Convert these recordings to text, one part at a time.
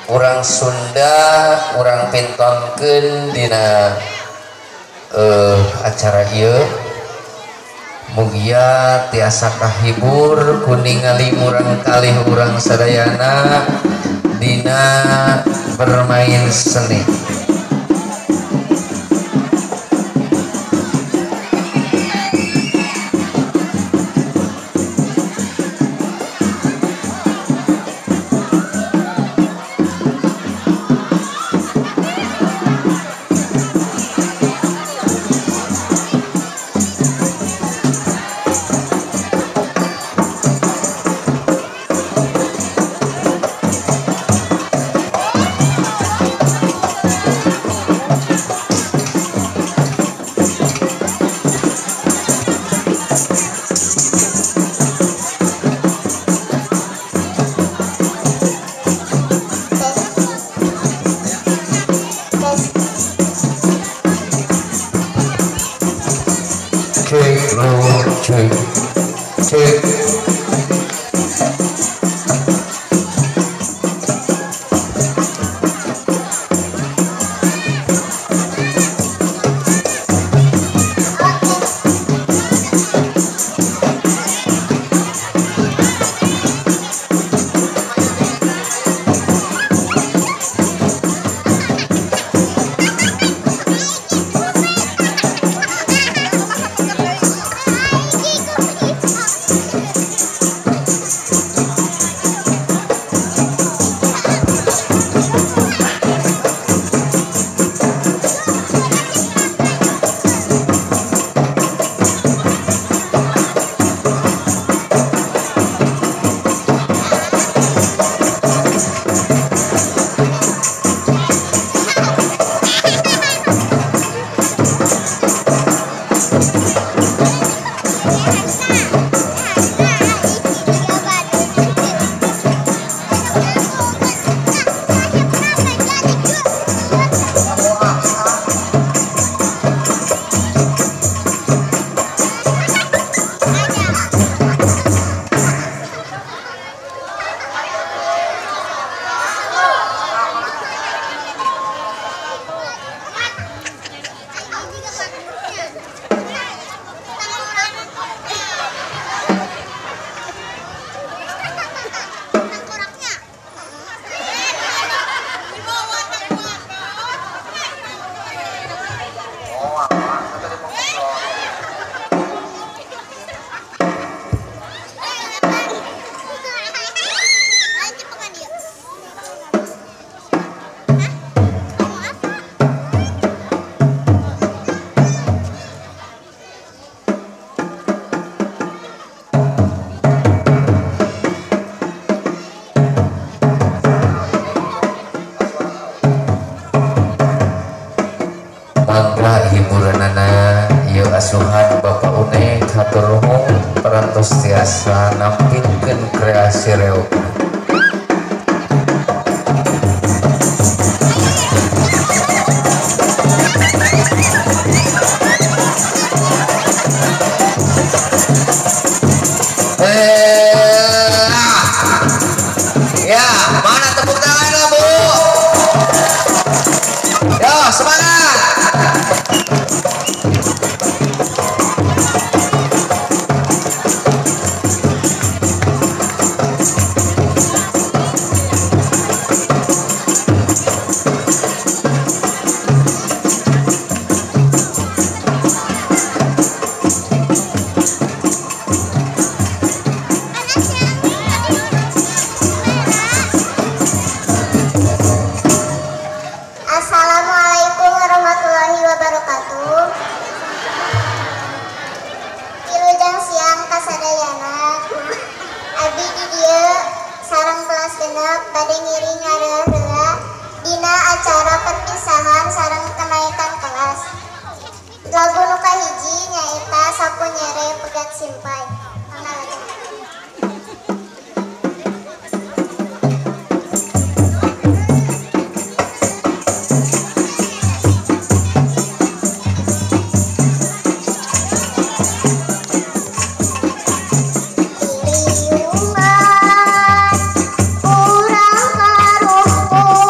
Urang Sunda urang pintonkeun dina acara ieu. Mugia tiasa kahibur kuningali murang kalih urang sadayana dina bermain seni. Cek, cek. Mangga hiburanana ieu asuhan Bapak Unek hatur nuhun parantos tiasa nampilkeun kreasi reog. Ya, mana tepuk tangannya, Bu? Yo, semangat! Assalamualaikum warahmatullahi wabarakatuh. Wilujeng siang kasadayana. Abi di dieu sareng kelas genep bade ngiring ngareureuh dina acara perpisahan sareng kenaikan kelas. Lagu nu kahiji nyaeta Sapu Nyere Pegat Simpai. Mangga. Urang karumpul.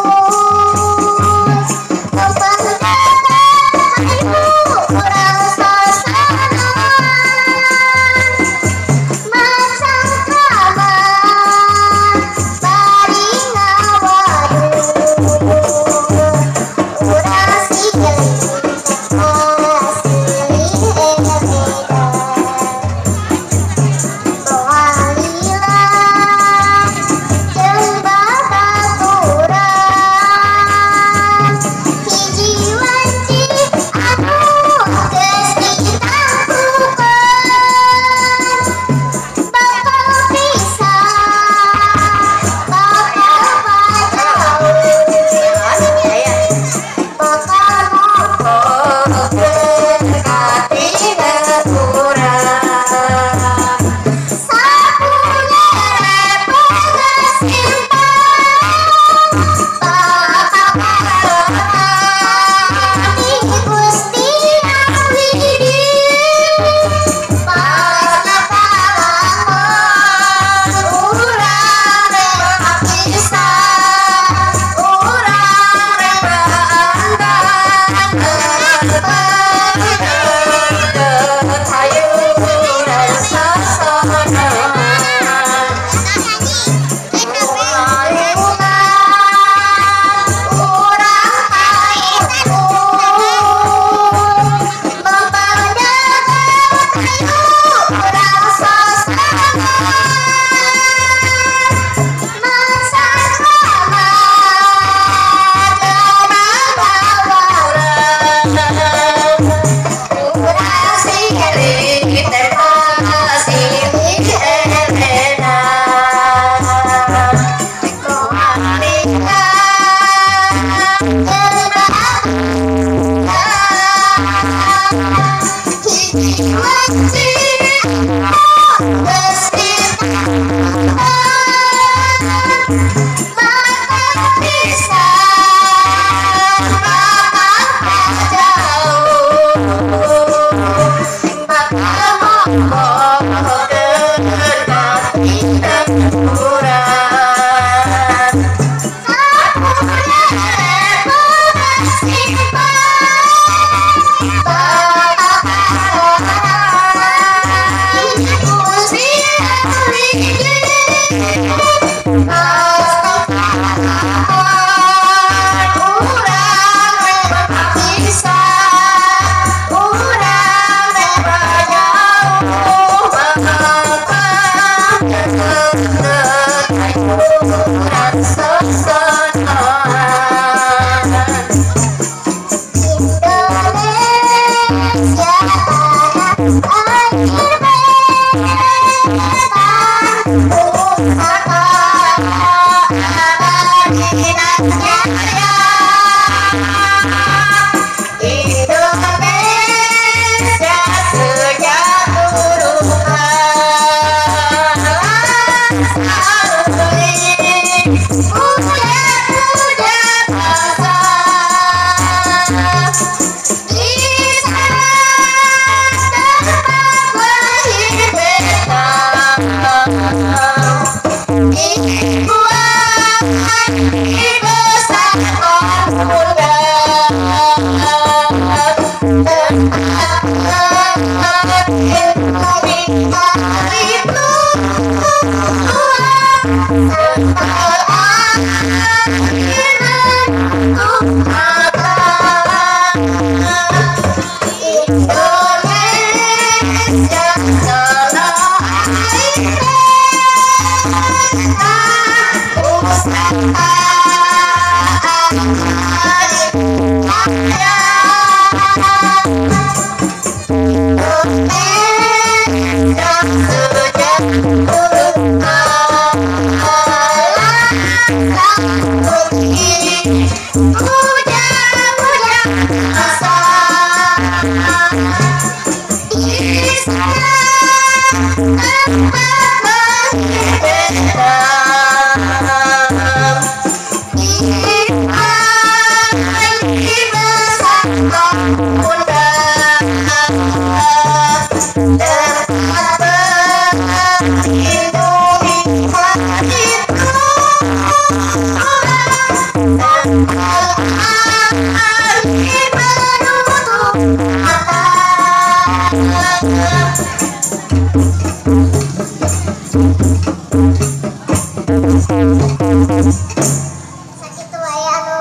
Sakitu wae anu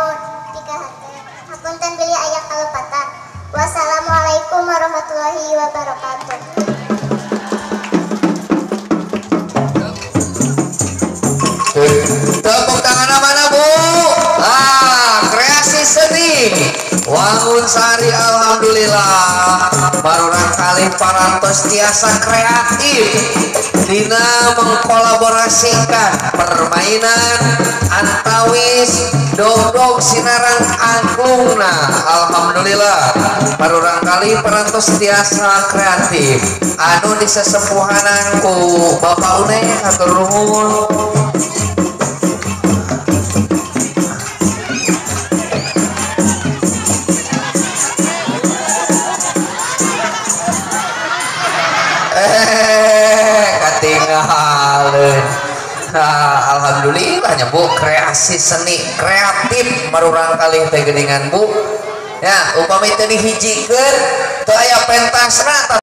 pikaharti. Hapunten bilih aya kalepatan. Wassalamualaikum warahmatullahi wabarakatuh. Tepuk tangan mana Bu? Ah, kreasi seni Wangun Sari, alhamdulillah baruran kali parantos tiasa kreatif dina mengkolaborasikan permainan antawis dogdog sinarang angklungna. Alhamdulillah baruran kali parantos tiasa kreatif anu disesepuhanan ku Bapak Une hatur nuhun. Nah, alhamdulillah nya Bu, kreasi seni kreatif marurang kali teh geuningan Bu. Ya, upami teu dihijikeun teu aya pentasna.